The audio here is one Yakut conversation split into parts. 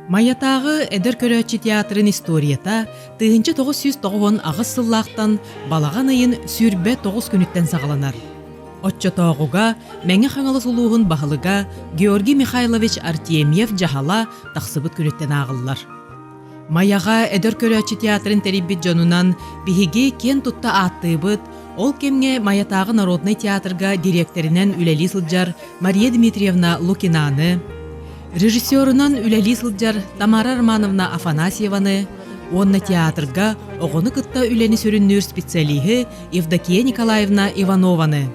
Майатааҕы эдэр көрөөччү театрын историята 1998 сыллаахтан балаҕан ыйын 29 күнүттэн саҕаланар. Оччотооҕуга Мэҥэ Хаҥалас улууһун баһылыга Георгий Михайлович Артемьев дьаһала тахсыбыт күнүттэн ааҕыллар. Майаҕа эдэр көрөөччү театрын тэрийбит дьонунан биһиги киэн тутта ааттыыбыт, ол кэмҥэ Майатааҕы народнай театрга дириэктэринэн үлэлии сылдьар Мария Дмитриевна Лукинаны, режиссерунан үлэлии сылдьар Тамара Романовна Афанасьеваны уонна театрга оҕону кытта үлэни сүрүннүүр специалиһы Евдокия Николаевна Иванованы.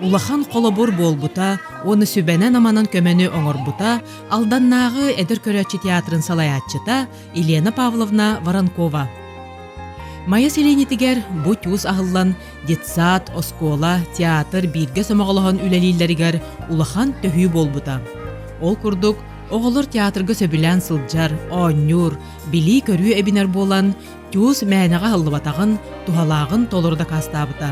Улахан холобур буолбута уонна сүбэнэн-аманан көмөнү оҥорбута Алданнааҕы эдэр көрөөччү театрын салайааччыта Елена Павловна Воронкова. Майа сэлиэнньэтигэр бу тюз аһыллан детсад, оскуола, театр бииргэ сомоҕолоһон үлэлииллэригэр улахан төһүү буолбута. Ол курдук, оҕолор театрга сөбүлээн сылдьар, оонньуур, билии-көрүү эбинэр буолан, ТЮЗ мээнэҕэ аһыллыбатаҕын, туһалааҕын толору дакаастаабыта.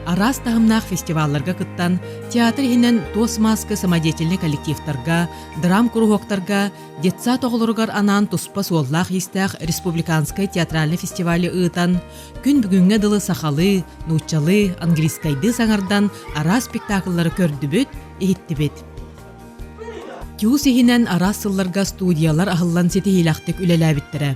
Араас таһымнаах фестивалларга кыттан, театр иһинэн туос мааска самодеятельнай коллективтарга, драм-куруһуоктарга, детсад оҕолоругар анаан туспа суоллаах-иистээх республиканскай театральнай фестивали ыытан, күн бүгүҥҥэ дылы сахалыы, нууччалыы, английскайдыы саҥардан араас спектакллары көрдүбүт, иһиттибит. ТЮЗ иһинэн араас сылларга студиялар аһыллан ситиһиилээхтик үлэлээбиттэрэ.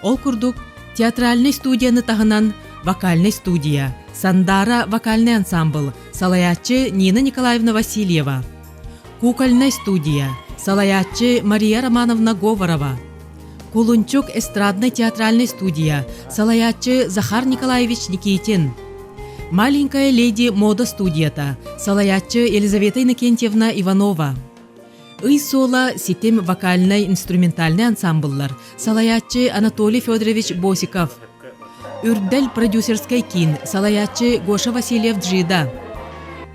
Ол курдук, театральнай студияны таһынан вокальнай студия, Сандаара вокальнай ансамбыл, салайааччы Нина Николаевна Васильева, кукольнай студия, салайааччы Мария Романовна Говорова, Кулунчук эстраднай театральнай студия, салайааччы Захар Николаевич Никитин, Маленькая леди мода студията, салайааччы Елизавета Иннокентьевна Иванова, Ый суола ситим вокальнай инструментальнай ансамбллар, салайааччы Анатолий Федорович Босиков, Үрдэл продюсерскай киин, салайааччы Гоша Васильев Джида,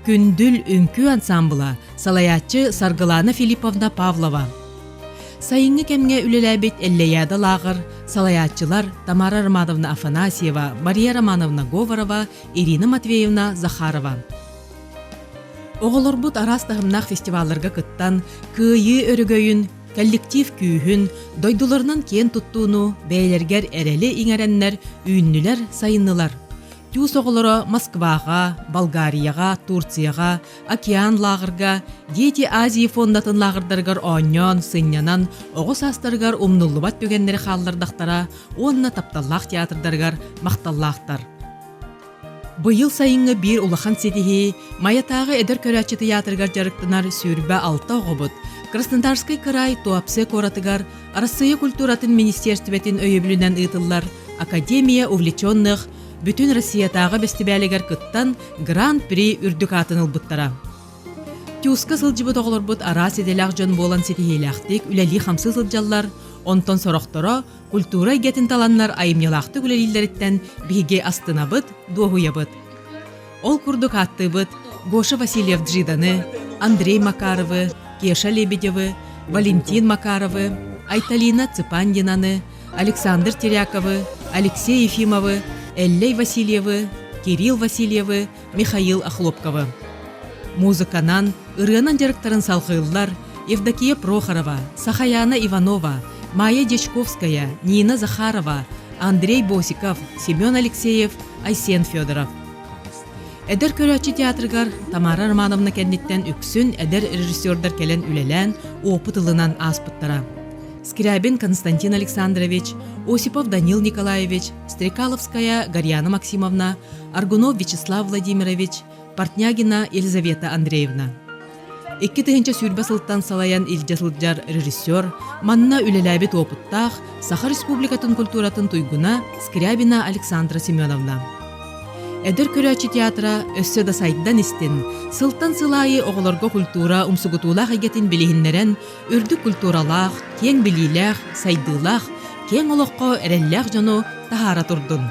Күндүл үҥкүү ансамбла, салайааччы Саргылана Филипповна Павлова. Сайыҥҥы кэмҥэ үлэлээбит Эллэйээдэ лааҕыр салайааччылар Тамара Романовна Афанасьева, Мария Романовна Говорова, Ирина Матвеевна Захарова. Оҕолорбут араас таһымнаах фестивалларга кыттан, кыайыы өрөгөйүн, коллектив күүһүн, дойдуларынан киэн туттууну, бэйэлэригэр эрэли иҥэрэннэр үүннүлэр-сайыннылар. ТЮЗ оҕолоро Москваҕа, Болгарияҕа, Турцияҕа, Океан лааҕырга, Дети Азии фондатын лааҕырдарыгар оонньоон, сынньанан, оҕо саастарыгар умнуллубат түгэннэри хааллардахтара уонна тапталлаах театрдарыгар махталлаахтар. Быйыл сайыҥҥы биир улахан ситиһии Майатааҕы эдэр көрөөччү тыйаатырыгар дьарыктанар 26 оҕобут Краснодарскай кыраай Туапсе куоратыгар Арассыыйа культуратын министиэрстибэтин өйөбүлүнэн ыытыллар Академия увлеченных бүтүн Россиятааҕы бэстибээлигэр кыттан Гран-при үрдүк аатын ылбыттара. ТЮЗка сылдьыбыт оҕолорбут араас идэлээх дьон буолан ситиһиилээхтик үлэлии-хамсыы сылдьаллар, онтон сорохторо культура эйгэтин таланнар айымньылаахтык үлэлииллэриттэн биһиги астынабыт, дуоһуйабыт. Ол курдук ааттыыбыт Гоша Васильев Джиданы, Андрей Макаровы, Кеша Лебедевы, Валентин Макаровы, Айталина Цыпандинаны, Александр Теряковы, Алексей Ефимовы, Эллэй Васильевы, Кирилл Васильевы, Михаил Охлопковы. Музыканан, ырыанан дьарыктарын салҕыыллар Евдокия Прохорова, Сахаяна Иванова, Майя Дьячковская, Нина Захарова, Андрей Босиков, Семен Алексеев, Айсен Федоров. Эдэр көрөөччү театрыгар Тамара Романовна кэнниттэн үксүн эдэр режиссердар кэлэн үлэлээн, опыт ылынан ааспыттара. Скрябин Константин Александрович, Осипов Данил Николаевич, Стрекаловская Гарьяна Максимовна, Аргунов Вячеслав Владимирович, Портнягина Елизавета Андреевна. 2020 сылтан салайан илдьэ сылдьар режиссер, манна үлэлээбит уопуттаах Саха Республикатын культуратын туйгуна Скрябина Александра Семеновна. Эдэр көрөөччү театра өссө да сайдан истин, сылтан сыл аайы оҕолорго культура умсугутуулаах эйгэтин билиһиннэрэн, үрдүк культуралаах, киэҥ билиилээх, сайдыылаах, киэҥ олоххо эрэллээх дьону таһаара турдун.